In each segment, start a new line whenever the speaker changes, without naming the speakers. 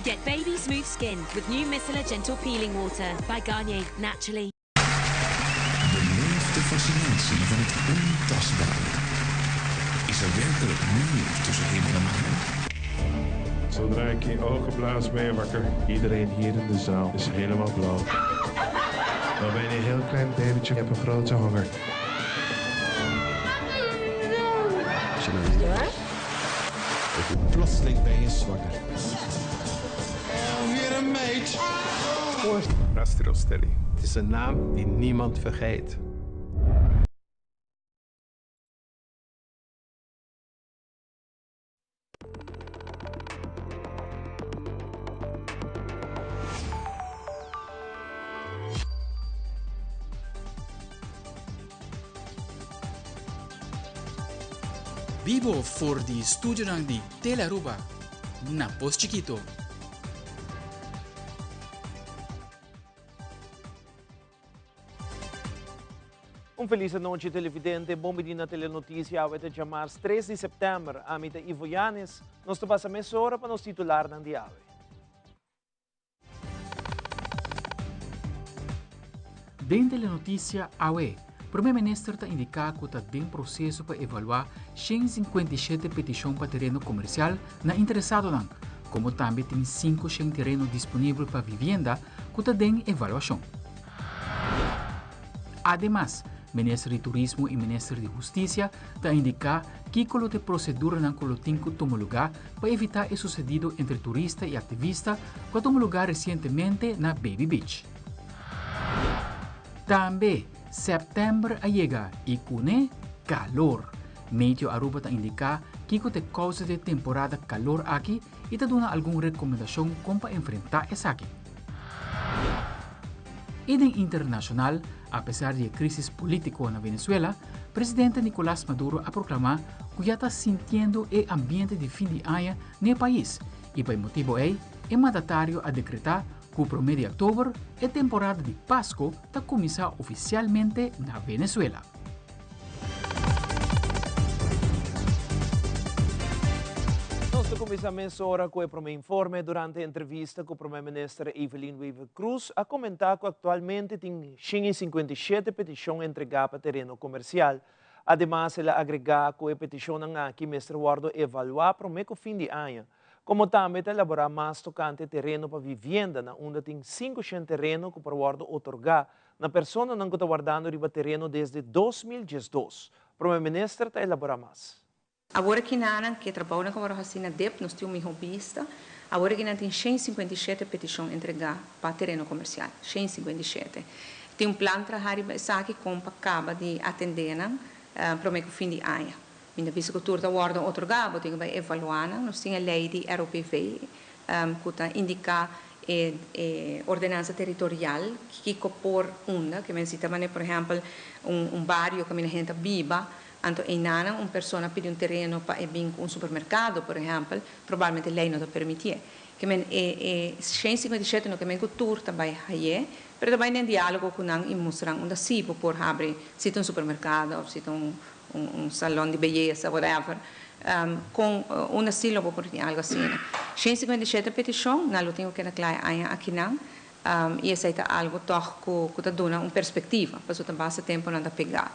Get baby smooth skin with new Micellar Gentle Peeling Water by Garnier, naturally.
Beleef de fascinatie van het ontastbare. Is er werkelijk meer tussen hemel en aarde?
Zodra ik in je ogen blaas, ben je wakker. Iedereen hier in de zaal is helemaal blauw. Dan ben je een heel klein babytje, je hebt een grote honger.
Plotseling ben je zwanger.
Weer een meid.
Rasti Rostelli. Het is een naam die niemand vergeet.
Bibo for di studionan di Telearuba na Pos Chikito.
Un felis anochi televidente, bon bini na Telenoticia, awe ta djamars 3 di september. Ami ta Ivo Yanes, nos ta pasa mesora pa nos titularnan di awe.
Den Telenoticia awe, Prome Minister ta indica cu ta den proceso pa evalua 157 peticion pa tereno comercial na interesadonan, como tambe tin 500 tereno disponibel pa vivienda cu ta den evaluacion. Ademas, Minister di Turismo y Minister di Husticia ta indica kico lo t'e proceduranan cu lo tin cu tuma lugar pa evita e sucedido entre turista y activista cu a tuma lugar recientemente na Baby Beach. Tambe, september a yega y cune calor. Meteo Aruba ta indica kico t'e causa di e temporada calor aki y ta duna algun recomendacion con pa enfrenta esaki. Y den internacional, apesar di e crisis politico na Venezuela, presidente Nicolas Maduro a proclama cu ya ta sintiendo e ambiente di fin di aña n'e pais y pa e motibo ey e mandatario a decreta cu prome di october e temporada di Pasco ta cuminsa oficialmente na Venezuela.
Nos ta cuminsa mesora cu e prome informe. Durante entrevista cu Prome Minister Evelyn Wever-Croes a comenta cu actualmente tin 157 peticion entrega pa tereno comercial. Ademas el a agrega cu e peticionnan aki mester wordo evalua prome cu fin di aña. Como tambe ta elabora mas tocante tereno pa vivienda na unda tin 500 tereno cu por wordo otorga na personanan cu ta wardando riba tereno desde 2012. Prome Minister ta elabora mas.
Awor aki nan cu e trabounan cu a wordo haci na DIP, nos tin un miho bista. Awor aki nan tin 157 peticion entrega pa tereno comercial. 157. Tin un plan traha riba esaki con pa caba di atende nan, prome cu fin di aña. Mi ta bisa cu tur ta wordo otorga, bo tin cu bay evalua nan. Nos tin e ley di ROPV, cu ta indica e ordenanza territorial, kico por unda, cu men si ta mane, por ehempel, un bario cu mina hende biba, anto einan un persona pidi un tereno pa e bin cu un supermercado, por ehempel, probablemente ley no ta permiti. Ke men e 157 no ke men cu tur ta bay haye, pero ta bay den dialogo cu nan y mostran unda si por habri, si ta un supermercado of si ta un salon di belleza, whatever, con un estilo por tin algo asina. 157 peticion, nan lo tin cu keda cla aña aki nan, y esey ta algo toch cu ta duna un perspectiva, pasobra ta basta tempo nan ta pega.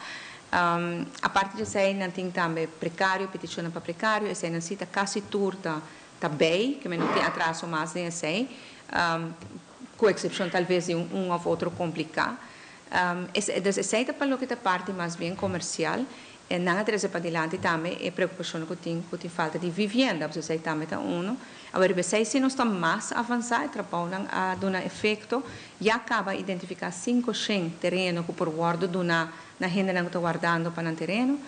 Aparte di esey, nan tin tambe precario, peticion pa precario, esey nan si ta casi tur ta bay, ke men no tin atraso mas den esey, cu excepcion tal vez di un of otro complica. Dus esey ta pa loke ta parte mas bien comercial. E nan a trece pa dilanti tambe e preocupacion cu tin falta di vivienda, pues esey tambe ta uno. Awor, esey si nos ta mas avansa, e trabounan a duna efecto, ya caba identifica 500 tereno cu por wordo duna na hendenan cu ta wardando pa nan tereno.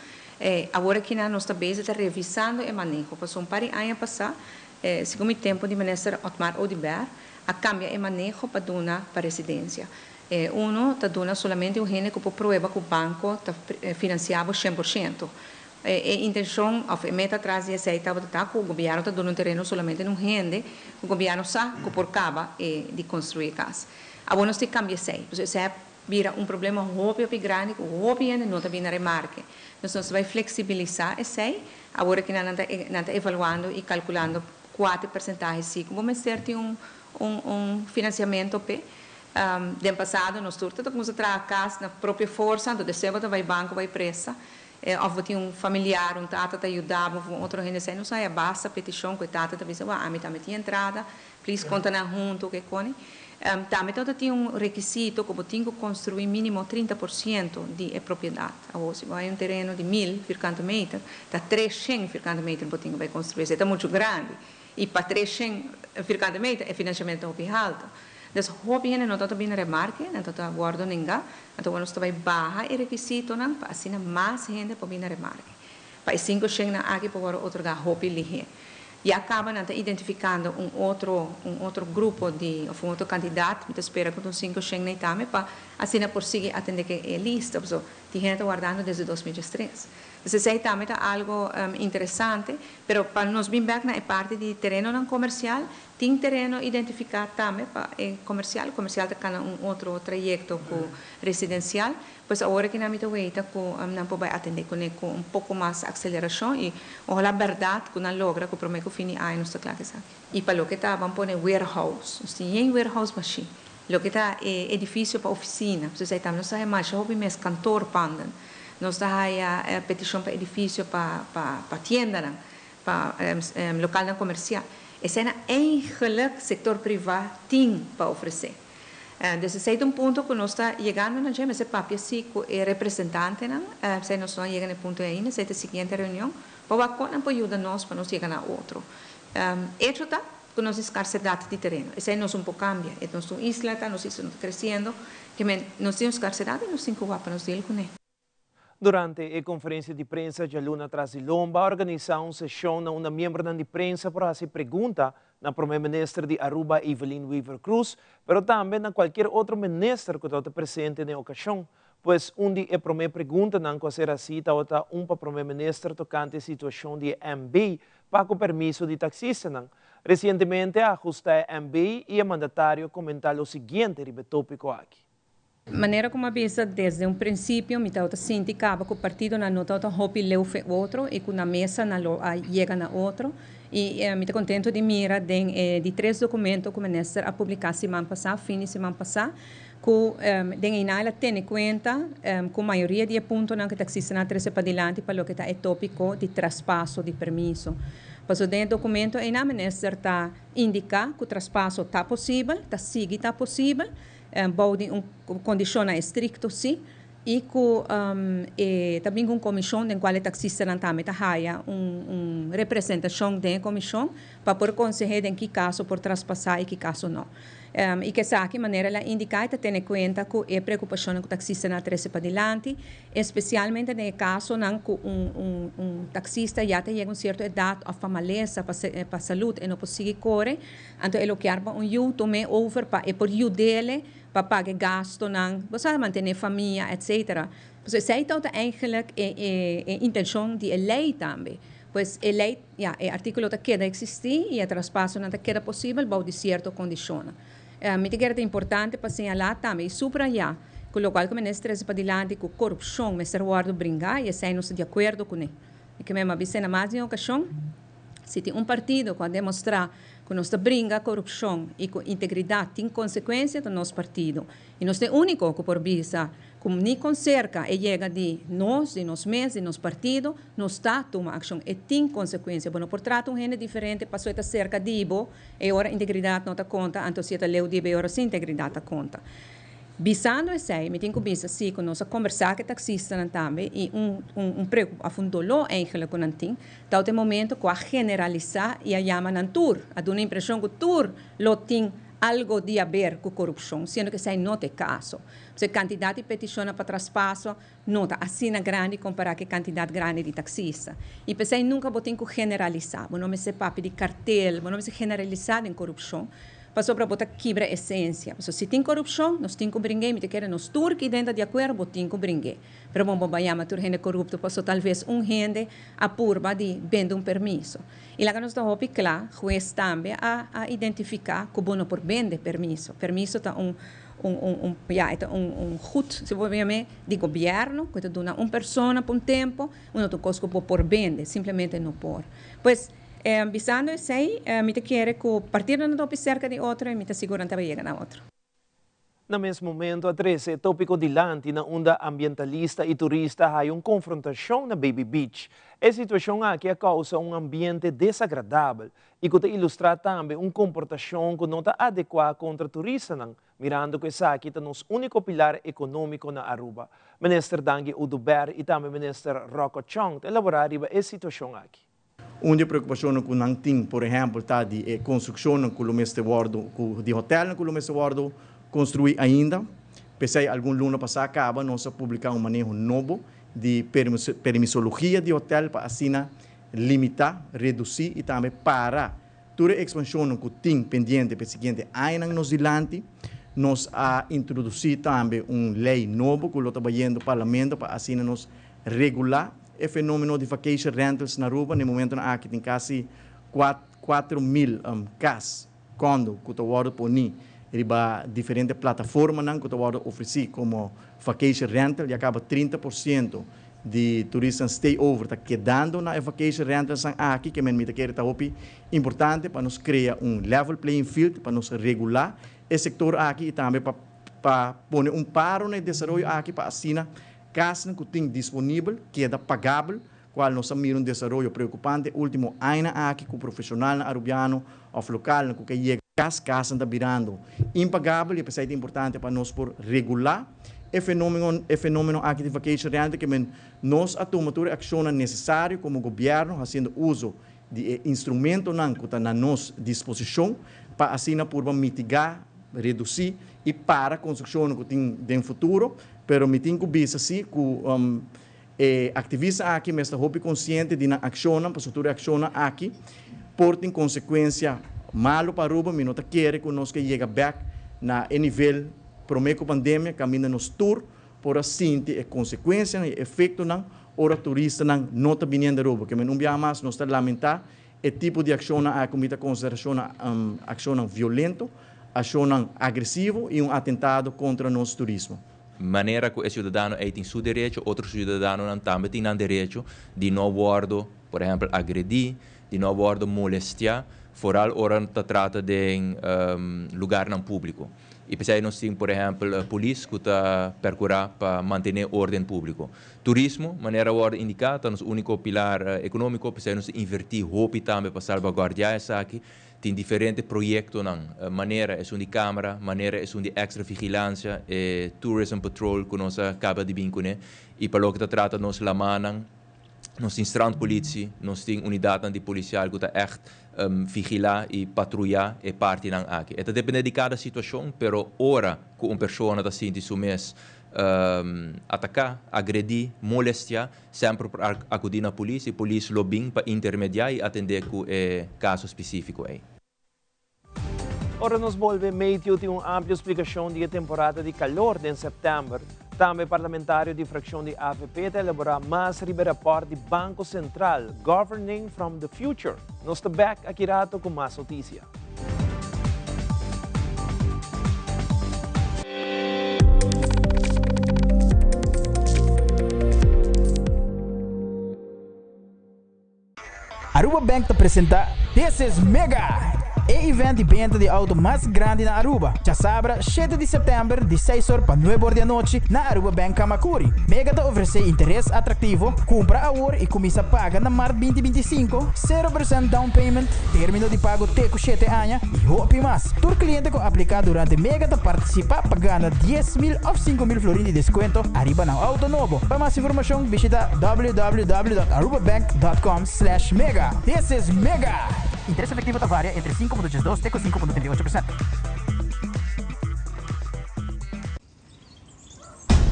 Awor aki nan nos ta bezig ta revisando e maneho. Pasobra un par di aña pasa, segun mi tempo di minister Otmar Oduber, a cambia e maneho pa duna pa residencia. Uno ta duna solamente un hende cu por prueba cu banco ta financiabo 100%. E intencion of e meta atras di esey tabata ta cu gobierno ta duna un tereno solamente un hende, cu gobierno sa cu por caba di construi cas. Awor nos te cambia esey. Pues esey bira un problema hopi hopi grandi cu hopi hende no ta bina remarke. Nos nos bay flexibilisa esey. Awor aki nan ta evaluando y calculando Cua ta e porcentahe si cu bo mester tin un financiamento p'e. Den pasado nos tur ta cuminsa traha cas na propio forsa, anto despues bo ta bay banco bay presta, of bo tin un familiar, un tata ta yuda bo of un otro hende. Esey nos haya basta peticion cu e tata ta bisa, "Wak, ami tambe tin entrada, please conta nan hunto cu e coni." Tambe ta tin un requisito cu bo tin cu construi minimo 30% di e propiedad. Awor, si bo haya un tereno di 1000 vierkante meter, ta 300 vierkante meter bo tin cu bay construi. Esey ta mucho grandi. Y pa 300 vierkante meter e financiamento ta hopi halto. Dus hopi hende no ta bin remarke, nan ta wordo nenga. Anto nos ta bay baha e requisitonan pa asina mas hende por bin remarke. Pa e 500 nan aki por wordo otorga hopi lihe. Ya caba nan ta identificando un otro grupo di of un otro candidato, mi ta spera cu un 500 nan tambe pa asina por sigui atende cu e lista. So, tin hende wardando desde 2003. Dus esey tambe ta algo interesante, pero pa nos bin back na e parti di terenonan comercial, tin tereno identifica tambe pa comercial, comercial ta cana un otro trayecto cu residencial, pues awor cu nan ta weta cu nan por atende cu un poco mas aceleracion y ohala berdad cu nan logra cu prome cu fin di aña nos ta cla cu esaki. Y pa loke ta ban pone warehouse, nos tin warehouse machine. Loke ta edificio pa oficina, dus ey tambe nos ta mas hopi mes kantoorpanden. Nos ta haya peticion pa edificio pa tiendanan, pa local comercial. Esey ta eigenlijk sector priva tin pa ofrece. Dus esey ta un punto cu nos ta yegando na dje, mas papia si cu e representantenan, si nos no a yega na e punto ainda, esey ta e siguiente reunion, pa wak con por yuda nos pa nos yega na otro. Hecho ta cu nos escarsedad di tereno. Esey nos no por cambia. E nos un isla, ta, nos isla ta creciendo, kiermen, nos tin escarsedad y nos tin cu pa nos deal cu ne.
Durante e conferencia di prensa dialuna tras di lomba, a organisa un sesion na unda miembro di prensa pa haci pregunta na prome minister di Aruba, Evelyn Wever-Croes, pero tambe na cualkier otro minister cu ta presente na e ocasion. Pues un di e prome preguntanan cu a ser haci ta un pa prome minister tocante e situacion di MB pa cu permiso di taxistanan. Recientemente a ahusta MB y e mandatario a comenta lo siguiente riba e topico aki.
Manera con a bisa desde un principio, mi tabata sinti caba cu partidonan no tabata hopi leu for otro y cu na mesa nan lo a yega na otro. Y mi ta contento di mira den di tres documento cu minister a publica siman pasa, fin di siman pasa, cu den ey el a tene cuenta cu mayoria di puntonan cu taxistanan a trece padilanti pa loke ta e topico di traspaso di permiso. Paso den documento ey minister ta indica cu traspaso ta posibel, ta sigui ta posibel, bou di un condicion estricto si, y cu tambe un comision den cual taxistanan tambe ta haya un representacion den comision pa por conseha den ki caso por traspasa y ki caso no. Y cu esaki manera el a indica ta tene cuenta cu e preocupacion cu taxistanan a trece padilanti, especialmente den casonan cu un taxista ya ta yega un cierto edad of pa malesa, pa salud y no por sigui core, anto e kier un yiu tuma over pa e por yud'e pa paga gastonan, bo sa, mantene famia, etc. Dus esey ta eigenlijk e intencion di ley tambe. Pues e ley, ja, e articulo ta keda existi y e traspaso nan ta keda posibel bou di cierto condicion. Mi ta kere ta importante pa señala tambe y subraya, cu loke cu minister a trece padilanti cu corupcion mester wordo bringa y esey nos ta di acuerdo cu ne. Y kiermen mi a bisa na mas di ocasion, si tin un partido cu a demostra cu nos ta bringa corupcion y cu integridad tin consecuencia, ta nos partido. Y nos ta e unico cu por bisa, cu ni con cerca e yega di nos, di nos mes, di nos partido, nos ta tuma accion y tin consecuencia. Bueno, por trata un hende diferente, paso ta cerca di bo, y ora integridad no ta conta, anto si ta leu di bo, ora si integridad ta conta. Bisando esey, mi tin cu bisa si, cu nos a conversa cu taxistanan tambe, y un dolor eigenlijk cu nan tin, ta e momento cu a generalisa y a yama nan tur, a duna impresion cu tur lo tin algo di haber cu corupcion, siendo cu esey no ta e caso. E cantidad di peticion pa traspaso no ta asina grandi compara cu e cantidad grandi di taxista. Y pesey nunca bo tin cu generalisa, bo no mester papia di cartel, bo no mester generalisa den corupcion, pasobra bo ta kibra esencia. So, si tin corupcion, nos tin cu bring'e, mi ta kere nos tur aki den ta di acuerdo, bo tin cu bring'e. Pero bon, bo yama tur hende corupto, paso talvez un hende a purba di bende un permiso. Y laga nos ta hopi cla, hues tambe a identifica cu bo no por bende permiso. Permiso ta un, ja, un goed, si bo yama, di gobierno, cu ta duna un persona pa un tempo, un otro cos cu por bende, simplemente no por. Pues, Bisando esei, mi ta kere ku partidonan ta hopi serka di otro i mi ta sigur nan ta bai yega na otro.
Na mes momento a trece e topico dilanti na unda ambientalista y turista haya un confrontacion na Baby Beach. E situacion aki a causa un ambiente desagradabel y cu ta ilustra tambe un comportacion cu no ta adecua contra turistanan, mirando cu esaki ta nos unico pilar economico na Aruba. Minister Dangui Oduber y tambe Minister Rocco Chong ta elabora riba e situacion aki.
Un di e preokupashonnan ku nan tin, por ehèmpel, ta di e konstrukshonnan ku lo mester wòrdu, ku di hotèlnan ku lo mester wòrdu konstruí ainda. P'esei algun luna pasá kaba nos a publiká un maneho nobo di permisologia di hotèl pa asina limitá, redusí i tambe para tur e ekspanshonnan ku tin pendiente pa e siguiente añanan nos dilanti. Nos a introdusí tambe un lei nobo ku lo ta bayendo Parlamento pa asina nos regulá E fenomeno di vacation rentals na Aruba na e momentonan aki tin kasi 4000 kas, condo, ku ta wòrdu poní riba diferente plataformanan ku ta wòrdu ofresí komo vacation rental. Ya kaba 30% di turistanan stay over ta kedando na e vacation rentalsnan aki, ke men mi ta kere ta hopi importante pa nos krea un level playing field pa nos regulá e sektor aki i tambe pa pa pone un paro na e desaroyo aki pa asina Kasnan ku tin disponibel keda pagabel, kual nos a mira un desaroyo preokupante último añanan aki ku profeshonalnan arubiano òf lokalnan ku ke yega kas, kasnan ta birando impagabel i p'esei ta importante pa nos por regulá e fenómeno e fenómeno aki di vacation rental ke men nos a tuma tur e akshonnan nesesario komo gobièrnu hasiendo uso di e instrumentonan ku ta na nos disposishon pa asina purba mitigá, redusí i para konstrukshonnan ku tin den futuro. Pero mi tin ku bisa si ku e aktivista aki mester hopi konsiente di nan akshonnan, pasobra tur e akshonnan aki por tin konsekuensia malu pa Aruba. Mi no ta kere ku nos ke yega bèk na e nivel promé ku pandemia kaminda nos tur por a sinti e konsekuensianan i e efektonan ora turistanan no ta biniendo Aruba. Ke men un biaha mas nos ta lamentá E tipo di akshonnan aki ku mi ta konsiderá akshonnan violento, akshonnan agresivo i un atentado kontra nos turismo.
Manera ku e siudadano ei tin su derecho, otro siudadanonan tambe tin nan derecho di no wòrdu, por ehèmpel, agredí, di no wòrdu molestiá, foral ora ta trata den lugarnan públiko. I p'esei nos tin, por ehèmpel, polis ku ta perkurá pa mantené órden públiko. Turismo, manera a wòrdu indiká, ta nos úniko pilar ekonómiko, p'esei nos ta invertí hopi tambe pa salbaguardiá esaki. Tin diferente proyektonan, manera esun di kámara, manera esun di èkstra vigilansia, e Tourism Patrol ku nos a kaba di bin kuné. I pa loke ta trata nos lamannan, nos tin strandpolitie, nos tin unidatnan di polisial ku ta ègt vigilá i patruyá e partinan aki. E ta dependé di kada situashon, pero ora ku un persona ta sinti su mes Ataká, agredí, molestiá, semper por akudí na polis i polis lo bin pa intermediá i atendé ku e kaso spesífiko ei.
Ora nos bolbe, Matthew tin un amplio splikashon di e temporada di kalor den sèptèmber. Tambe parlamentario di frakshon di avp ta elaborá mas riba e rapòrt di Banko Sentral, Governing from the Future. Nos ta bèk aki rato ku mas notisia.
Aruba Bank ta presenta This is Mega! E event di benta di auto mas grandi na Aruba, djasabra shete di september di seis or pa nuebe or di anochi na Aruba Bank Camacuri. Mega ta ofrece interes atractivo, cumpra awor y cuminsa paga na mart 2025, 0% down payment, término di pago te ku shete aña i hopi mas. Tur kliente ku apliká durante Mega ta partisipá pa gana 10,000 òf 5,000 florin di deskuento ariba nan outo nobo. Pa mas informashon bishita www.arubabank.com/mega. This is Mega! Interes efektivo ta varia entre 5.82 te ku 5.38%.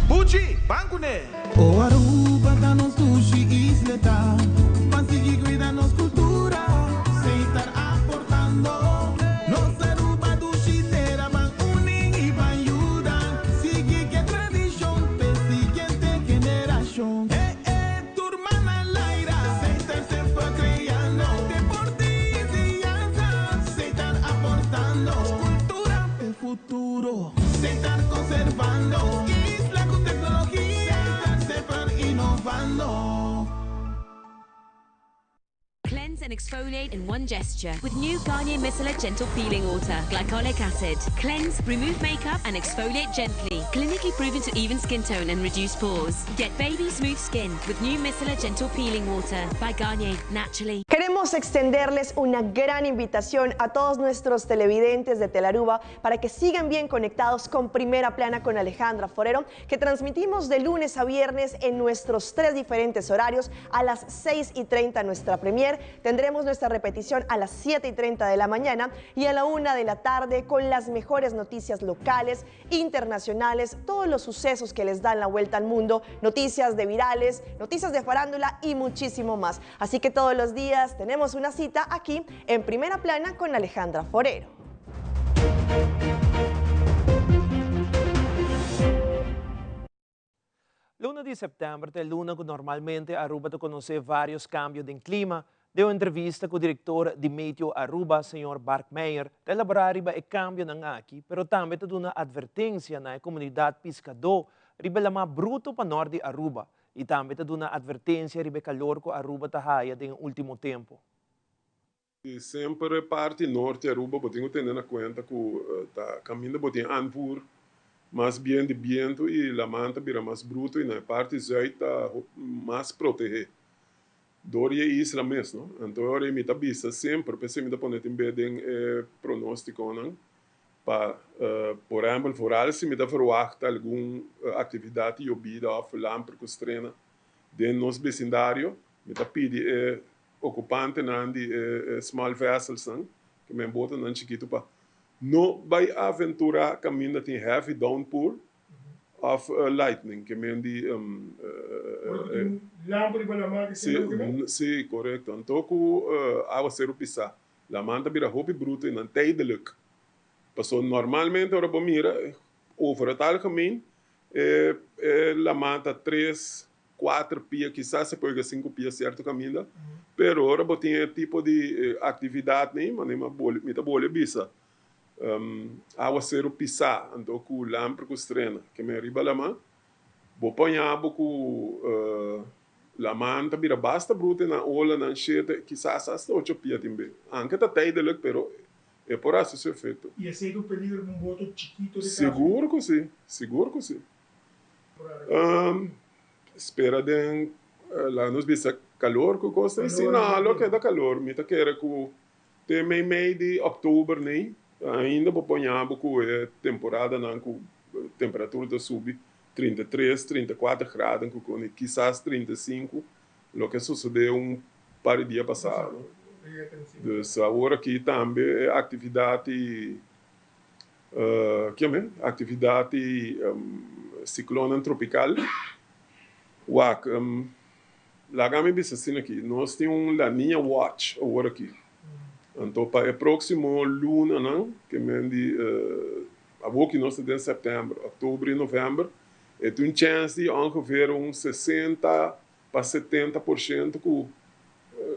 Buchi, ban kuné!
O Aruba ta nos dushi isleta, Ban sigui cuida nos cultura, Seitar aportando. Nos Aruba dushi tera, Ban uni y ban yuda, Sigui ke tradicion p'e siguiente generacion. E e tur man al aire, Seitar semper creando, Deporte y enseñanza, Seitar aportando. Cultura p'e futuro. Seitar conservando isla cu tecnologia, Seitar semper innovando.
Cleanse. and exfoliate in one gesture with new Garnier Micellar Gentle Peeling Water. Glycolic acid. Cleanse, remove makeup and exfoliate gently. Clinically proven to even skin tone and reduce pores. Get baby smooth skin with new Micellar Gentle Peeling Water by Garnier. Naturally.
Queremos extenderles una gran invitación a todos nuestros televidentes de Telaruba para que sigan bien conectados con Primera Plana con Alejandra Forero, que transmitimos de lunes a viernes en nuestros tres diferentes horarios a las 6:30 nuestra premier. Tendremos nuestra repetición a las 7:30 de la mañana y a la 1 de la tarde con las mejores noticias locales, internacionales, todos los sucesos que les dan la vuelta al mundo, noticias de virales, noticias de farándula y muchísimo más. Así que todos los días tenemos una cita aquí en Primera Plana con Alejandra Forero.
Luna di september ta e luna cu normalmente Aruba ta conoce varios cambio den clima. Den un entrevista cu director di Meteo Aruba, señor Bark Meijer, ta elabora riba e cambionan aki, pero tambe ta duna advertencia na e comunidad piscadó riba e lama bruto pa nort di Aruba y tambe ta duna advertencia riba e calor cu Aruba ta haya den e ultimo tempo.
I semper e parti norte Aruba bo tin ku tene na kuenta ku ta kaminda bo tin aanvoer mas bien di bientu i laman ta bira mas bruto i na e parti zuid ta mas protehé dor di e isla mes no. Anto e ora ei mi ta bisa semper p'esei mi ta pone tin be den e pronóstikonan pa por ehèmpel vooral si mi ta verwachta algun aktividat di yobida òf lamper ku strena den nos besindario mi ta pidi e Ocupantenan di e small vesselsnan, ke men botonan chikitu pa no bai aventura kaminda tin heavy downpour of lightning, ke men di
Lampu riba laman ke
Si, si, korekto. Anto ku awaseru pisá, laman ta bira hopi bruto i nan tijdelijk. Pasobra normalmente ora bo mira, over het algemeen, e laman ta tres Kuater pia, kisas se por yega sinku pia sierto kaminda, pero ora bo tin e tipo di aktividat nei, manera mi ta bole bisa, awaseru pisá, anto ku lamper ku strena ke men riba laman, bo paña bo ku laman ta bira basta bruto i nan olanan shete, kisas asta ocho pia tin be. Anke ta tijdelijk, pero e por hasi su efekto.
I esei ta un peligro pa un boto chikito di kaso?
Sigur ku si, sigur ku si. Spera den laga nos bisa calor cu cos ta si no lo keda calor mi ta kere cu te mei mei di october nei ainda bo poña bo cu e temporadanan cu temperatura ta subi 33, 34 graden cu con kisas 35 loke a sucede un par di dia pasa dus awor aki tambe e actividad di Kiamen aktividat di siklonnan tropikal. Wak, laga mi bisa asina aki, nos tin un La Niña Watch awor aki. Anto pa e próksimo lunanan, ke men di awor ki nos ta den sèptèmber, òktober i novèmber, e tin un chèns di ongeveer un 60 pa 70% ku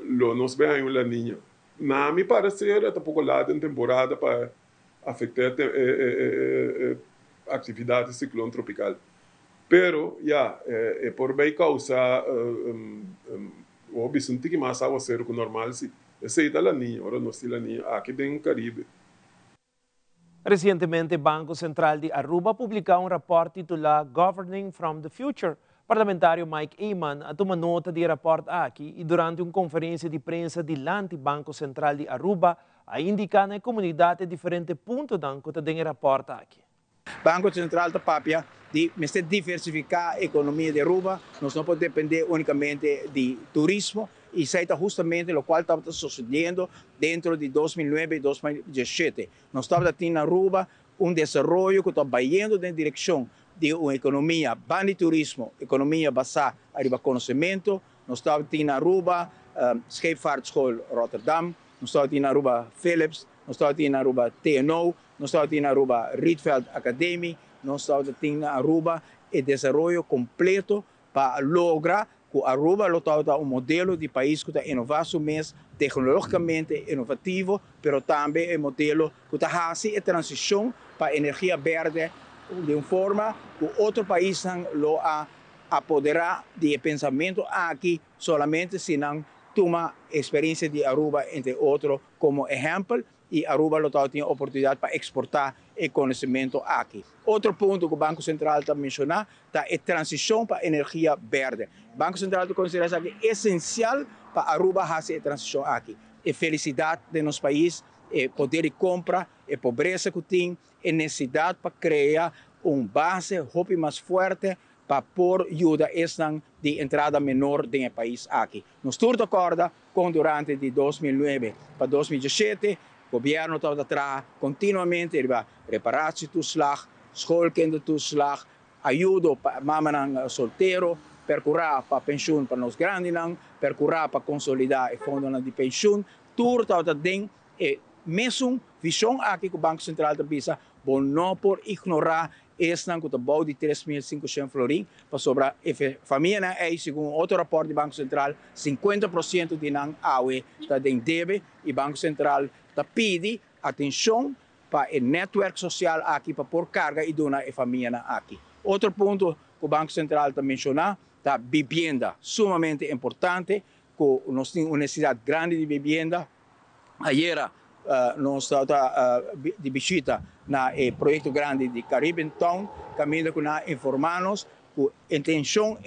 lo nos bai haña un La Niña. Na mi parecer e ta poko laat den temporada pa afecta e actividad di ciclon tropical. Pero ya, e por bay causa o bisa un tiki mas awacero cu normal si. Esey ta La Niña, ora nos tin La Niña aki den Caribe.
Resientemente Banco Central di Aruba a publica un rapport titula Governing from the Future. Parlamentario Mike Eman a tuma nota di e rapport aki y durante un conferencia di prensa dilanti Banco Central di Aruba a indica na e comunidad e diferente puntonan cu ta den e rapport aki.
Banco Central ta papia di mester diversifica economia di Aruba, nos no por depende unicamente di turismo y esey ta hustamente locual tabata sucediendo dentro di 2009 y 2017. Nos tabata tin na Aruba un desaroyo cu ta bayendo den direccion di un economia ban di turismo, economia basa ariba conocemento. Nos tabata tin na Aruba Scheepvaartschool Rotterdam, nos tabata tin na Aruba Philips, nos tabata tin na Aruba TNO, Nos tabatin na Aruba Rietveld Academie, nos tabatin na Aruba e desaroyo completo pa logra cu Aruba lo tabata un modelo di pais cu ta inova su mes tecnologicamente innovativo, pero tambe e modelo cu ta haci e transicion pa energia berde di un forma cu otro paisnan lo a apodera di e pensamento aki solamente si nan. tuma experiencia di Aruba entre otro como ehempel y Aruba lo tin oportunidad pa exporta e conocimento aki. Otro punto cu Banco Central ta menciona ta e transicion pa energia berde. Banco Central ta considera esaki esencial pa Aruba haci e transicion aki. E felicidad den nos pais, e poder di compra, e pobresa cu tin, e necesidad pa crea un base hopi mas fuerte pa por yuda esnan di entrada menor den e pais aki. Nos tur ta corda con durante di 2009 pa 2017 gobierno tabata traha continuamente riba reparatietoeslag, schoolkindertoeslag, ayudo pa mamanan soltero, percura pa pensioen pa nos grandinan, percura pa consolida e fondonan di pensioen. Tur tabata den e mesun vision aki cu Banco Central ta bisa, bo no por ignora esnan cu ta bou di 3500 florin, pasobra e famianan ey, segun otro rapport di Banco Central, 50% di nan awe ta den debe y Banco Central ta pidi atencion pa e netwerk social aki pa por carga y duna e famianan aki. Otro punto cu Banco Central ta menciona ta bibienda, sumamente importante cu nos tin un necesidad grandi di bibienda. Ayera nos tabata di bishita na e proyecto grandi di Caribbean Town, caminda cu nan a informa nos cu intencion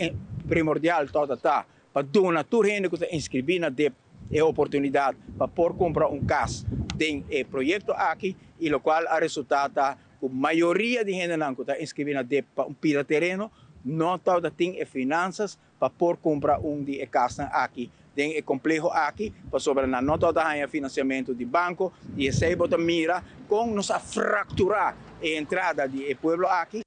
primordial tabata ta pa duna tur hende cu ta inscribi na dip e oportunidad pa por cumpra un cas den e proyecto aki, y locual a resulta ta cu mayoria di hendenan cu ta inscribi na dip pa un pida tereno no tabata tin e finanzas pa por cumpra un di e casnan aki den e compleho aki, pasobra nan no tabata haña financiamento di banco, y esey bo ta mira con nos a fractura e entrada di e pueblo aki.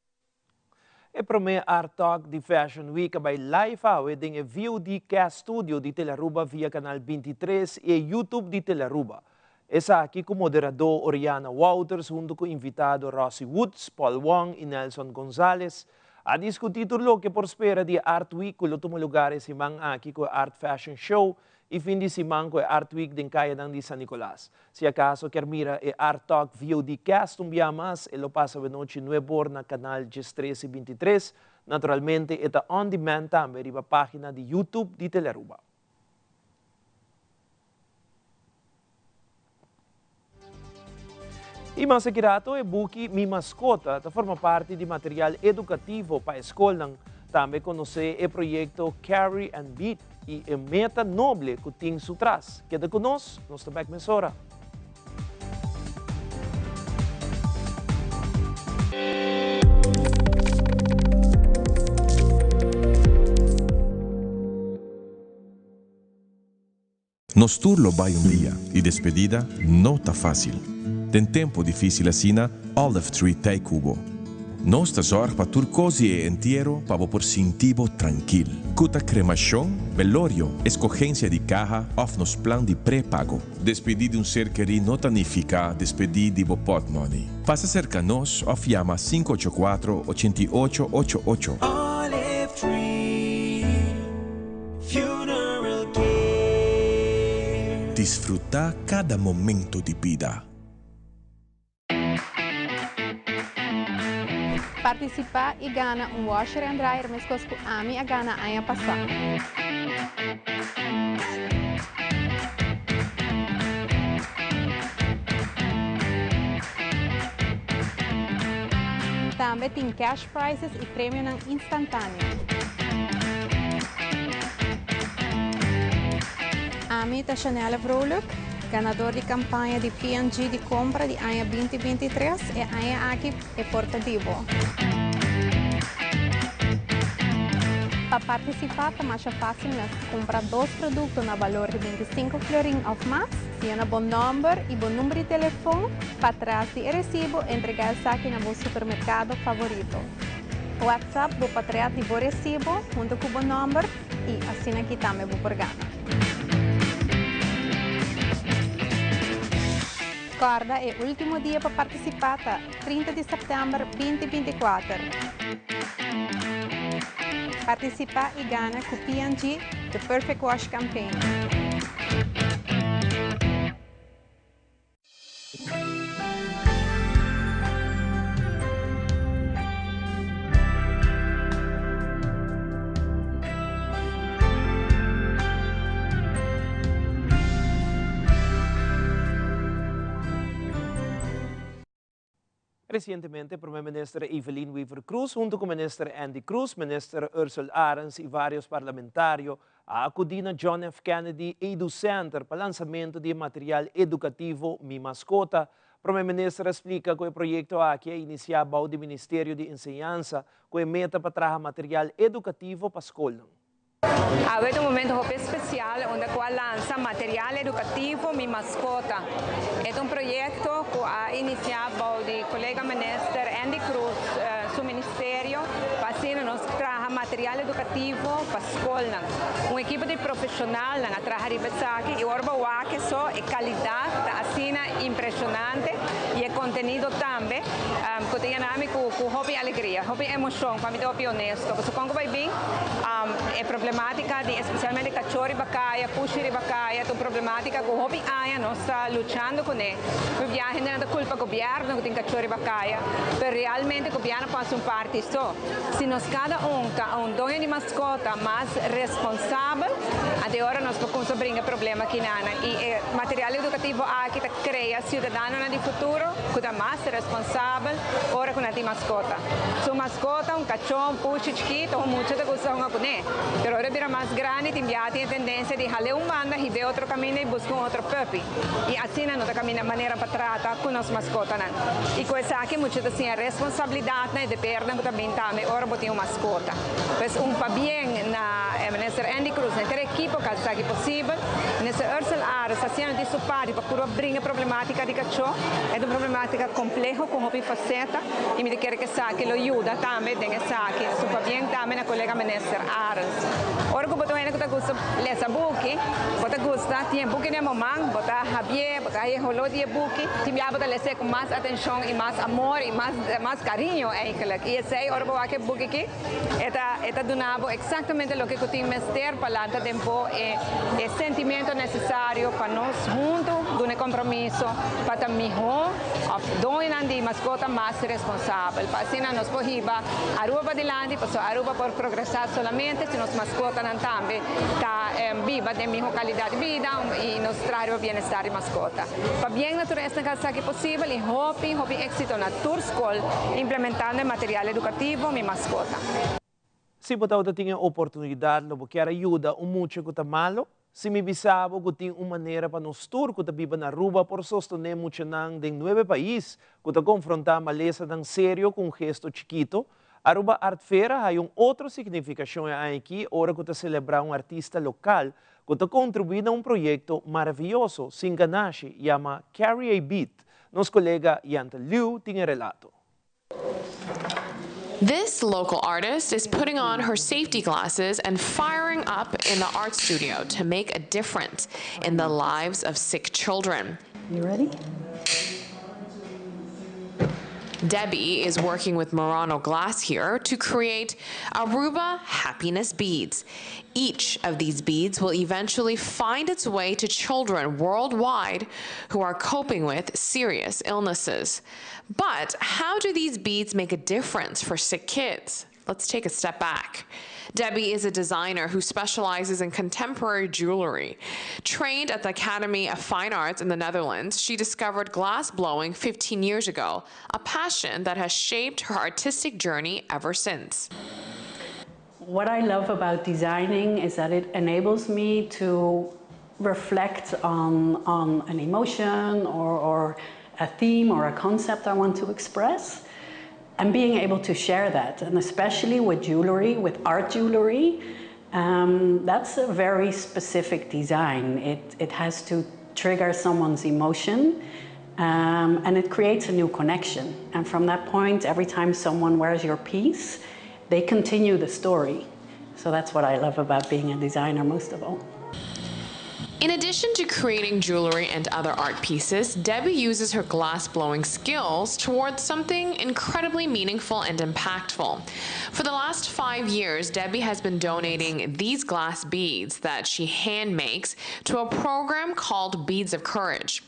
E prome Art Talk di Fashion Week a bay live awe den e VOD Cast Studio di Telearuba via Canal 23 y e YouTube di Telearuba. Esaki cu moderador Oriana Wouters hunto cu invitado Rossi Woods, Paul Wong y Nelson Gonzalez a discuti tur loke por spera di e Art Week cu lo tuma lugar e siman aki cu e Art Fashion Show y fin di siman cu e Art Week den cayanan di San Nicolas. Si acaso kier mira e Art Talk VOD Cast un bia mas e lo pasa awenochi nuebor na canal diestres y bintitres. Naturalmente e ta on demand tambe riba pagina di YouTube di Telearuba. Y mas aki rato e buki Mi Mascota ta forma parti di material educativo pa e scolnan. Tambe conoce e proyecto Carry and Beat y e meta noble cu tin su tras. Keda cu nos, nos ta bek mesora.
Nos tur lo bai un dia y despedida no ta facil. Den tempo dificil asina, Olive Tree t'ey cu bo. Nos ta zorg pa tur cos di e entiero pa bo por sinti bo trankil. Cu ta cremacion, velorio, escogencia di caha of nos plan di prepago. Despedi di un ser keri no ta nifica despedi di bo potmoney. Pasa cerca nos of yama 584 88 88.
Olive Tree Funeral Care.
Disfruta cada momento di bida.
Partisipá i gana un washer and dryer meskos ku ami a gana aña pasá. Tambe tin cash prizes i premionan instantáneo. Ami ta Shanelle Vrolijk, ganador di campaña di P&G di compra di aña 2023. E aña aki e por ta di bo. Pa participa ta masha facil mes. Cumpra dos producto na balor di 25 florin of mas, yena bo nomber y bo number di telefon patras di e recibo, entrega esaki na bo supermercado favorito. WhatsApp bo patria di bo recibo hunto cu bo nomber y asina aki tambe bo por gana. Corda e ultimo dia pa participa ta 30 di september 2024. Participa y gana cu P&G The Perfect Wash Campaign.
Recientemente, Prome Minister Evelyn Wever-Croes, hunto cu Minister Endy Croes, Minister Ursell Arends y varios parlamentario, a acudi na John F. Kennedy Edu Center pa lansamento di material educativo Mi Mascota. Prome Minister a splica cu e proyecto aki a inicia bou di Ministerio di Enseñansa cu e meta pa traha material educativo pa scol.
Awe ta un momento hopi especial unda cu a lansa material educativo Mi Mascota. E ta un proyecto cu a inicia bou di colega Minister Endy Croes su ministerio pa asina nos traha material educativo pa scolnan. Un ekipo di profesionalnan a traha riba esaki y ora bo wak so e calidad ta asina impresionante y e contenido tambe cu ta yena mi cu hopi alegria, hopi emocion pa mi ta hopi honesto. Pasobra con cu bay bin e problematica di especialmente cachor riba caya, pushi riba caya ta un problematica cu hopi aña nos ta luchando cune. Hopi biaha hendenan ta culpa gobierno cu tin cachor riba caya, pero realmente gobierno por haci un parti so. Si nos cada un ta un doño di mascota mas responsabel, ante ora nos por cuminsa bringa problema kinanan. Y e material educativo aki ta crea ciudadanonan di futuro cu ta mas responsabel ora cu nan tin mascota. Su mascota, un cachor, un pushi chikito, un mucha ta gusta hunga cune. Pero ora bira mas grandi tin bia tin e tendencia di hale un banda, hibe otro caminda y busca un otro puppy. Y asina no ta caminda manera pa trata cu nos mascotanan. Y cu esaki mucha ta siña responsabilidadnan y debernan cu ta bin tambe ora bo tin un mascota. Pues un pabien na Minister Endy Croes, na henter ekipo cu a haci esaki posibel. Minister Ursell Arends ta haciendo di su parti pa purba bringa problematica di cachó. E ta un problematica compleho cu hopi faceta y mi ta kere cu esaki lo yuda tambe den esaki. Su pabien tambe na colega Minister Arends. Ora cu bo ta un hende cu ta gusta lesa buki, bo ta gusta tin e buki den bo man, bo ta habié, bo ta haña e holó di e buki, tin bia bo ta les'é ku mas atenshon i mas amor i mas mas kariño eigenlijk. I esei ora bo wak e buki aki, e ta e ta duna bo eksaktamente loke ku tin mester pa lanta den bo e e sentimentu nesesario pa nos huntu duna e kompromiso pa ta mihó òf doñonan di maskota mas responsabel pa asina nos por hiba Aruba padilanti pasobra Aruba por progresá solamente si nos maskotanan tambe ta biba den miho kalidat di bida i nos traha riba bienestar di maskota. Pabien na tur esnan ku a hasi posibel i hopi hopi éksito na tur skol implementando e material edukativo Mi Maskota.
Si bo tabata tin e oportunidat lo bo kier a yuda un mucha ku ta malo? Si mi bisa bo ku tin un manera pa nos tur ku ta biba na Aruba por sostené muchanan den nuebe pais ku ta konfrontá malesanan serio ku un gesto chikito, Aruba Art Fair a haya un otro signifikashon e aña aki ora ku ta selebrá un artista lokal ku ta kontribuí na un proyekto maravioso sin ganashi yama Carry a Bead. Nos kolega Yanta Liu tin e relato.
This local artist is putting on her safety glasses and firing up in the art studio to make a difference in the lives of sick children.
You ready?
Debbie is working with Murano Glass here to create Aruba Happiness Beads. Each of these beads will eventually find its way to children worldwide who are coping with serious illnesses. But how do these beads make a difference for sick kids? Let's take a step back. Debbie is a designer who specializes in contemporary jewelry. Trained at the Academy of Fine Arts in the Netherlands, she discovered glass blowing 15 years ago, a passion that has shaped her artistic journey ever since.
What I love about designing is that it enables me to reflect on, on an emotion or, or a theme or a concept I want to express and being able to share that. And especially with jewelry, with art jewelry, um, that's a very specific design. It, it has to trigger someone's emotion um, and it creates a new connection. And from that point, every time someone wears your piece, they continue the story. So that's what I love about being a designer most of all.
In addition to creating jewelry and other art pieces, Debbie uses her glass blowing skills towards something incredibly meaningful and impactful. For the last 5 years, Debbie has been donating these glass beads that she hand makes to a program called Beads of Courage.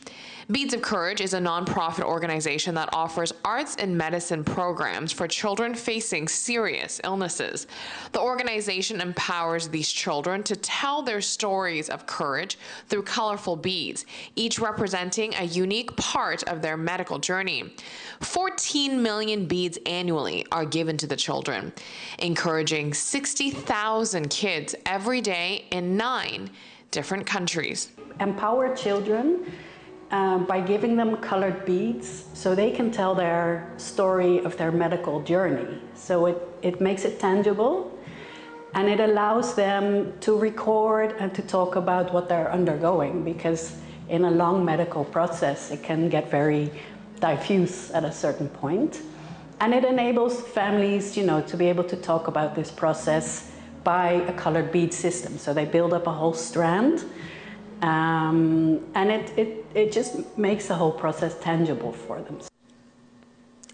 Beads of Courage is a nonprofit organization that offers arts and medicine programs for children facing serious illnesses. The organization empowers these children to tell their stories of courage through colorful beads, each representing a unique part of their medical journey. 14 million beads annually are given to the children, encouraging 60,000 kids every day in nine different countries.
Empower children by giving them colored beads so they can tell their story of their medical journey. So it makes it tangible and it allows them to record and to talk about what they're undergoing because in a long medical process it can get very diffuse at a certain point. And it enables families, you know, to be able to talk about this process by a colored bead system. So they build up a whole strand and it just makes the whole process tangible for them.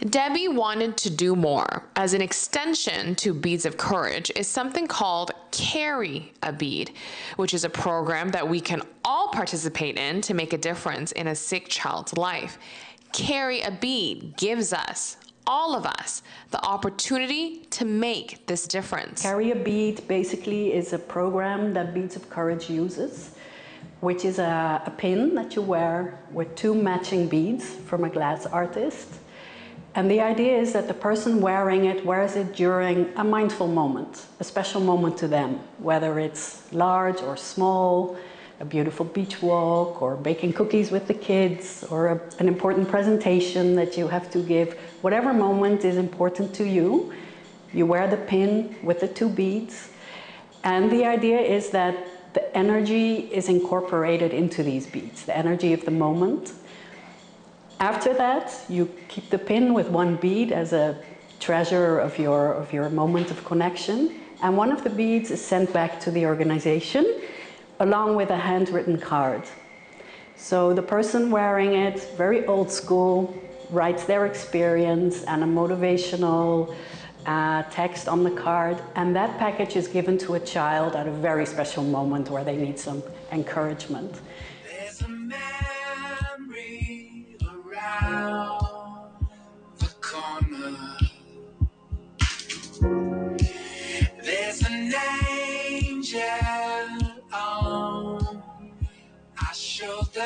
Debbie wanted to do more. As an extension to Beads of Courage is something called Carry a Bead, which is a program that we can all participate in to make a difference in a sick child's life. Carry a Bead gives us, all of us, the opportunity to make this difference.
Carry a Bead basically is a program that Beads of Courage uses, which is a pin that you wear with two matching beads from a glass artist. And the idea is that the person wearing it wears it during a mindful moment, a special moment to them, whether it's large or small, a beautiful beach walk, or baking cookies with the kids, or an important presentation that you have to give. Whatever moment is important to you, you wear the pin with the two beads. And the idea is that the energy is incorporated into these beads, the energy of the moment. After that, you keep the pin with one bead as a treasure of your moment of connection. And one of the beads is sent back to the organization along with a handwritten card. So the person wearing it, very old school, writes their experience and a motivational text on the card. And that package is given to a child at a very special moment where they need some encouragement.
There's a memory around the corner. There's an angel on our shoulders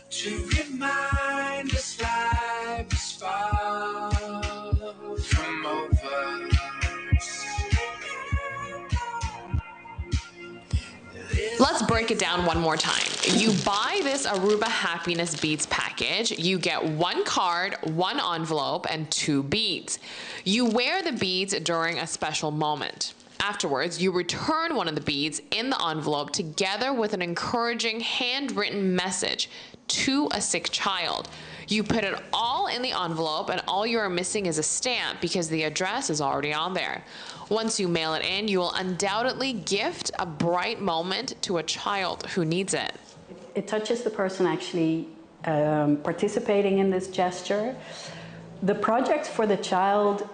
to remind us life is far from over.
Let's break it down one more time. You buy this Aruba Happiness Beads package. You get one card, one envelope, and two beads. You wear the beads during a special moment. Afterwards, you return one of the beads in the envelope together with an encouraging handwritten message to a sick child. You put it all in the envelope, and all you are missing is a stamp because the address is already on there. Once you mail it in, you will undoubtedly gift a bright moment to a child who needs it.
It touches the person actually participating in this gesture. The project for the child,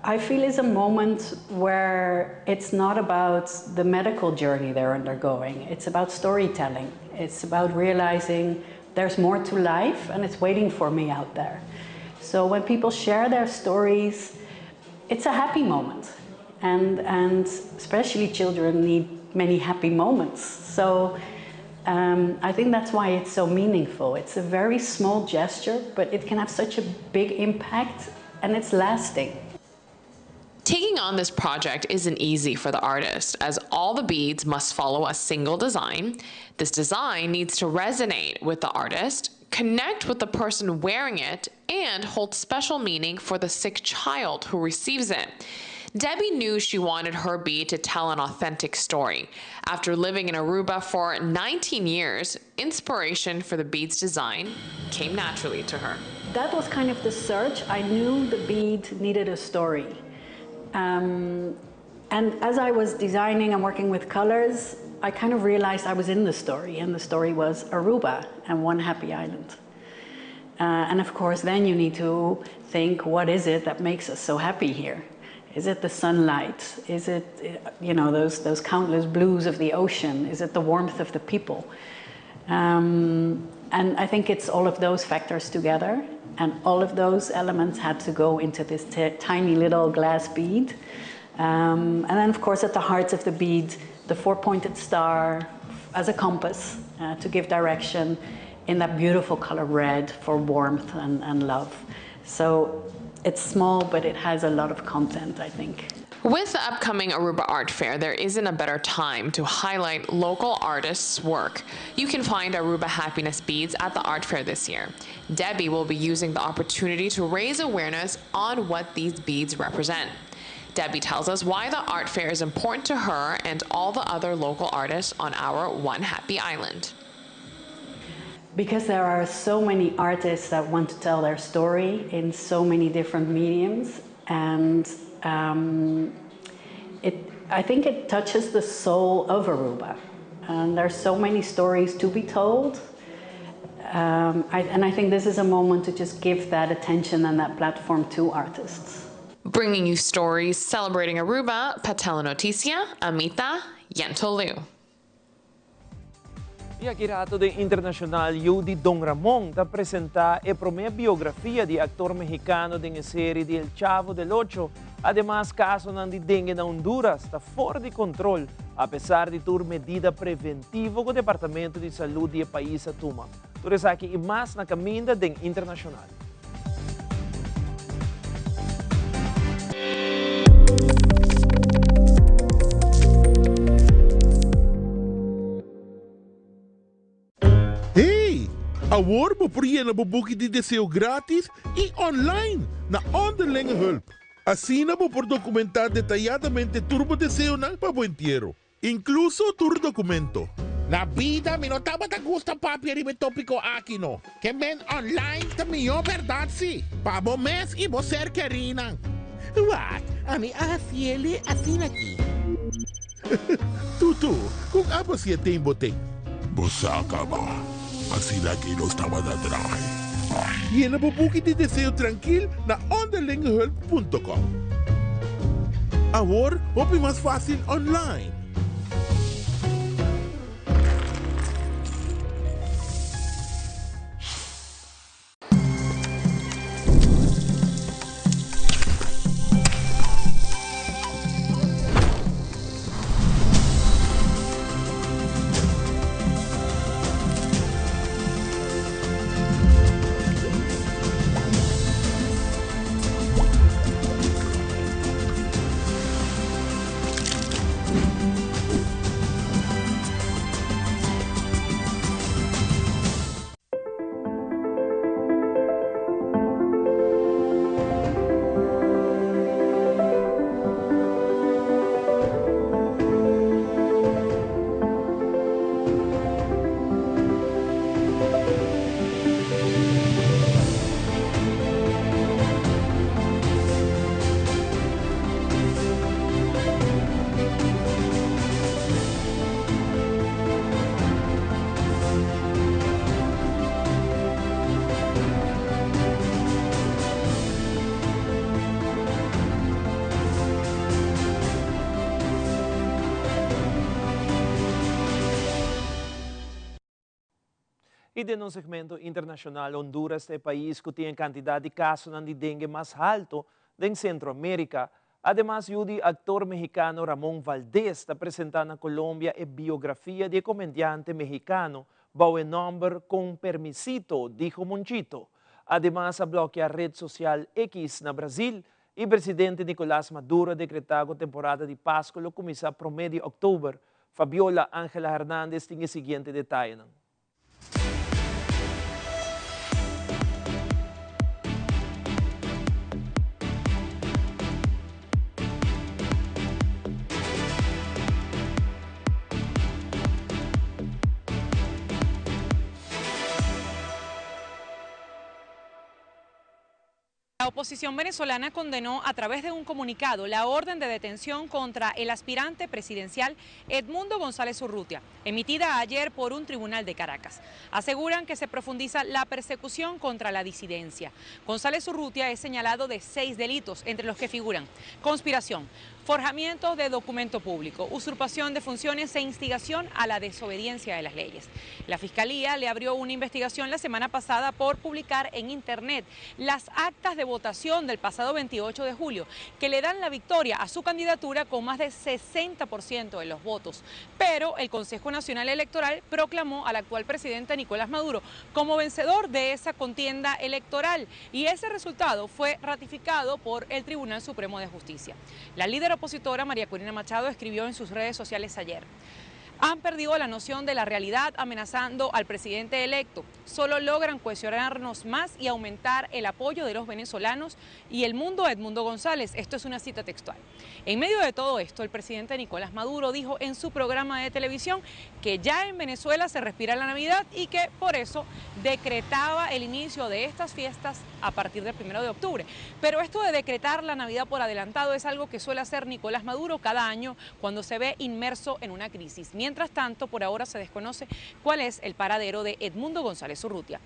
I feel, is a moment where it's not about the medical journey they're undergoing. It's about storytelling. It's about realizing there's more to life and it's waiting for me out there. So when people share their stories, it's a happy moment. And especially children need many happy moments. So I think that's why it's so meaningful. It's a very small gesture, but it can have such a big impact and it's lasting.
Taking on this project isn't easy for the artist, as all the beads must follow a single design. This design needs to resonate with the artist, connect with the person wearing it, and hold special meaning for the sick child who receives it. Debbie knew she wanted her bead to tell an authentic story. After living in Aruba for 19 years, inspiration for the bead's design came naturally to her.
That was kind of the search. I knew the bead needed a story. And as I was designing and working with colors, I kind of realized I was in the story, and the story was Aruba and one happy island. And of course, then you need to think, what is it that makes us so happy here? Is it the sunlight? Is it, you know, those, those countless blues of the ocean? Is it the warmth of the people? Um, and I think it's all of those factors together. And all of those elements had to go into this tiny little glass bead. Um, and then, of course, at the heart of the bead, the four pointed star as a compass uh, to give direction in that beautiful color red for warmth and, and love. So it's small, but it has a lot of content, I think.
With the upcoming Aruba Art Fair, there isn't a better time to highlight local artists' work. You can find Aruba Happiness Beads at the art fair this year. Debbie will be using the opportunity to raise awareness on what these beads represent. Debbie tells us why the art fair is important to her and all the other local artists on our One Happy Island.
Because there are so many artists that want to tell their story in so many different mediums, and um, it, I think it touches the soul of Aruba. And there's so many stories to be told. Um, I, and I think this is a moment to just give that attention and that platform to artists.
Bringing you stories celebrating Aruba, pa Telenoticia, Ami ta Yentl Liu.
Y aki rato den Internacional yiu di Don Ramon ta presenta e prome biografia di actor Mexicano den e serie di El Chavo del Ocho. Ademas casonan di dengue na Honduras ta for di control apesar di tur medida preventivo cu Departamento di Salud di e pais a tuma. Tur esaki y mas na caminda den Internacional.
Hey! Awor bo por yena bo buki di deseo gratis y online na Onderlinge Hulp. Asina bo por documenta detayadamente tur bo deseonan pa bo entiero, incluso tur documento.
Na bida mi no tabata gusta papia riba e topico aki no. Ke men online ta mihó bèrdat si, pa bo mes i bo ser kerínan. Wak, ami a hasiele asina aki.
Tutu, kon abo si e ten bo ten?
Bo sa kaba, asina aki nos tabata draai.
Yena bo buki di deseo trankil na onderlingehulp punto com. Awor hopi mas fásil online.
Y den nos segmento internacional, Honduras ta e pais cu tin e cantidad di casonan di dengue mas halto den Centro America. Ademas yu di actor mexicano Ramon Valdez ta presenta na Colombia e biografia di e comediante mexicano bou e nomber Con Permisito, dijo Monchito. Ademas a blokea red social X na Brazil y presidente Nicolas Maduro a decreta cu temporada di Pasco lo cuminsa prome di october. Fabiola Angela Hernandez tin e siguiente detayenan.
oposición venezolana condenó a través de un comunicado la orden de detención contra el aspirante presidencial Edmundo González Urrutia, emitida ayer por un tribunal de Caracas. Aseguran que se profundiza la persecución contra la disidencia. González Urrutia es señalado de seis delitos, entre los que figuran conspiración, forjamiento de documento público, usurpación de funciones e instigación a la desobediencia de las leyes. La Fiscalía le abrió una investigación la semana pasada por publicar en Internet las actas de votación del pasado 28 de julio, que le dan la victoria a su candidatura con más de 60% de los votos. Pero el Consejo Nacional Electoral proclamó al actual presidente Nicolás Maduro como vencedor de esa contienda electoral y ese resultado fue ratificado por el Tribunal Supremo de Justicia. La líder opositora María Corina Machado escribió en sus redes sociales ayer. Han perdido la noción de la realidad amenazando al presidente electo. Solo logran cuestionarnos más y aumentar el apoyo de los venezolanos y el mundo a Edmundo González. Esto es una cita textual. En medio de todo esto, el presidente Nicolás Maduro dijo en su programa de televisión que ya en Venezuela se respira la Navidad y que por eso decretaba el inicio de estas fiestas a partir del 1 de octubre. Pero esto de decretar la Navidad por adelantado es algo que suele hacer Nicolás Maduro cada año cuando se ve inmerso en una crisis. Mientras tanto, por ahora se desconoce cuál es el paradero de Edmundo González Urrutia.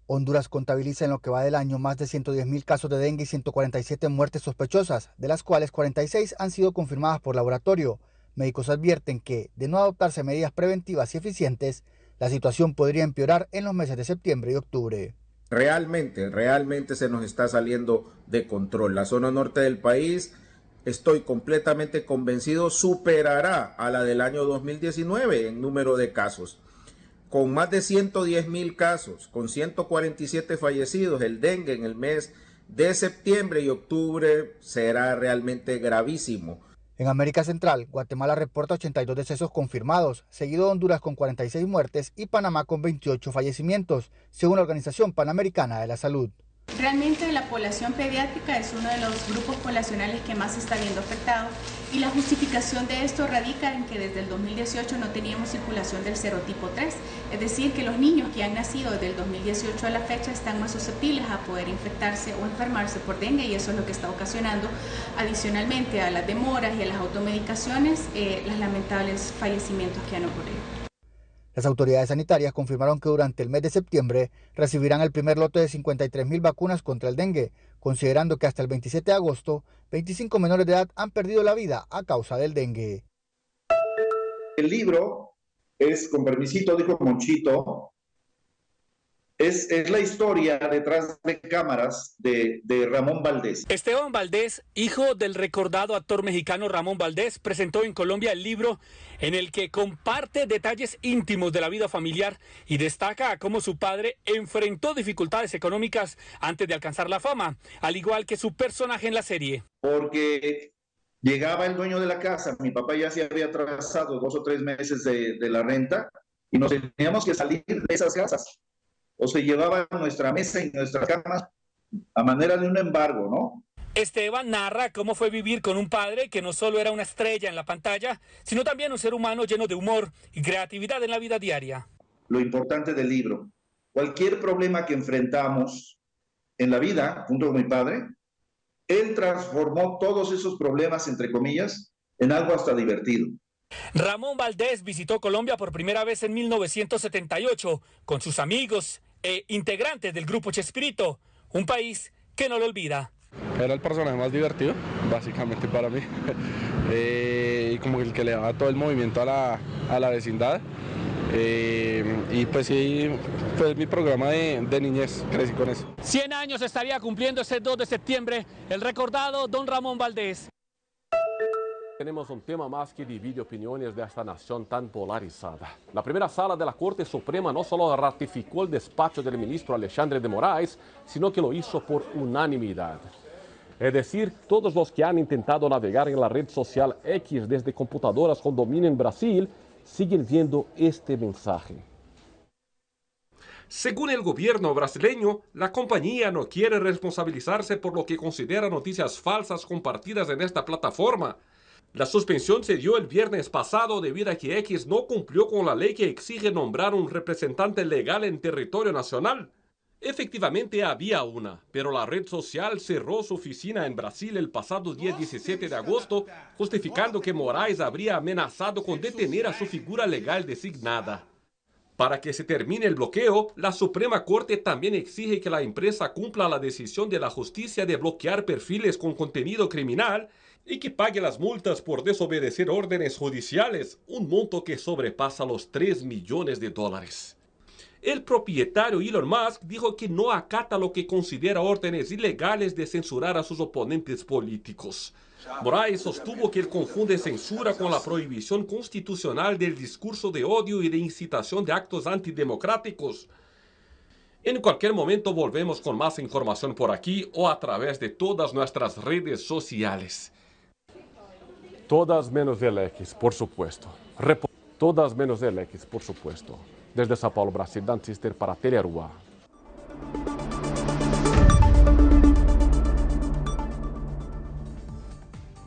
Honduras contabiliza en lo que va del año más de 110.000 casos de dengue y 147 muertes sospechosas, de las cuales 46 han sido confirmadas por laboratorio. Médicos advierten que, de no adoptarse medidas preventivas y eficientes, la situación podría empeorar en los meses de septiembre y octubre.
Realmente, realmente se nos está saliendo de control. La zona norte del país, estoy completamente convencido, superará a la del año 2019 en número de casos. Con más de 110 mil casos, con 147 fallecidos, el dengue en el mes de septiembre y octubre será realmente gravísimo.
En América Central, Guatemala reporta 82 decesos confirmados, seguido de Honduras con 46 muertes y Panamá con 28 fallecimientos, según la Organización Panamericana de la Salud.
Realmente la población pediátrica es uno de los grupos poblacionales que más se está viendo afectado y la justificación de esto radica en que desde el 2018 no teníamos circulación del serotipo 3, es decir, que los niños que han nacido desde el 2018 a la fecha están más susceptibles a poder infectarse o enfermarse por dengue y eso es lo que está ocasionando adicionalmente a las demoras y a las automedicaciones los lamentables fallecimientos que han ocurrido.
Las autoridades sanitarias confirmaron que durante el mes de septiembre recibirán el primer lote de 53.000 vacunas contra el dengue, considerando que hasta el 27 de agosto, 25 menores de edad han perdido la vida a causa del dengue.
El libro es, con permisito, dijo Monchito, es la historia detrás de cámaras de Ramón Valdés.
Esteban Valdés, hijo del recordado actor mexicano Ramón Valdés, presentó en Colombia el libro en el que comparte detalles íntimos de la vida familiar y destaca cómo su padre enfrentó dificultades económicas antes de alcanzar la fama, al igual que su personaje en la serie.
Porque llegaba el dueño de la casa, mi papá ya se había atrasado 2 o 3 meses de la renta y nos teníamos que salir de esas casas. O se llevaba nuestra mesa y nuestras camas a manera de un embargo, ¿no?
Esteban narra cómo fue vivir con un padre que no solo era una estrella en la pantalla, sino también un ser humano lleno de humor y creatividad en la vida diaria.
Lo importante del libro, cualquier problema que enfrentamos en la vida, junto con mi padre, él transformó todos esos problemas, entre comillas, en algo hasta divertido.
Ramón Valdés visitó Colombia por primera vez en 1978 con sus amigos e integrantes del grupo Chespirito, un país que no lo olvida.
Era el personaje más divertido, básicamente para mí, y como el que le daba todo el movimiento a la vecindad. Y pues sí, fue mi programa de niñez, crecí con eso.
100 años estaría cumpliendo ese 2 de septiembre el recordado don Ramón Valdés.
Tenemos un tema más que divide opiniones de esta nación tan polarizada. La primera sala de la Corte Suprema no solo ratificó el despacho del ministro Alexandre de Moraes, sino que lo hizo por unanimidad. Es decir, todos los que han intentado navegar en la red social X desde computadoras con dominio en Brasil siguen viendo este mensaje.
Según el gobierno brasileño, la compañía no quiere responsabilizarse por lo que considera noticias falsas compartidas en esta plataforma. La suspensión se dio el viernes pasado debido a que X no cumplió con la ley que exige nombrar un representante legal en territorio nacional. Efectivamente había una, pero la red social cerró su oficina en Brasil el pasado día 17 de agosto, justificando que Moraes habría amenazado con detener a su figura legal designada. Para que se termine el bloqueo, la Suprema Corte también exige que la empresa cumpla la decisión de la justicia de bloquear perfiles con contenido criminal y que pague las multas por desobedecer órdenes judiciales, un monto que sobrepasa los 3 millones de dólares. El propietario Elon Musk dijo que no acata lo que considera órdenes ilegales de censurar a sus oponentes políticos. Moraes sostuvo que él confunde censura con la prohibición constitucional del discurso de odio y de incitación de actos antidemocráticos. En cualquier momento volvemos con más información por aquí o a través de todas nuestras redes sociales.
Todas menos el X, por supuesto. Todas menos el X, por supuesto. Desde São Paulo, Brasil, Dan Sister para Telearuba.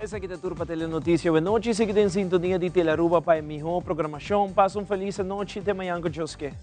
Esaki ta tur pa Telenoticia Awenochi. Sigui den sintonia di Telearuba pa e miho programacion. Pasa un feliz anochi. Te mañan cu Dios ke.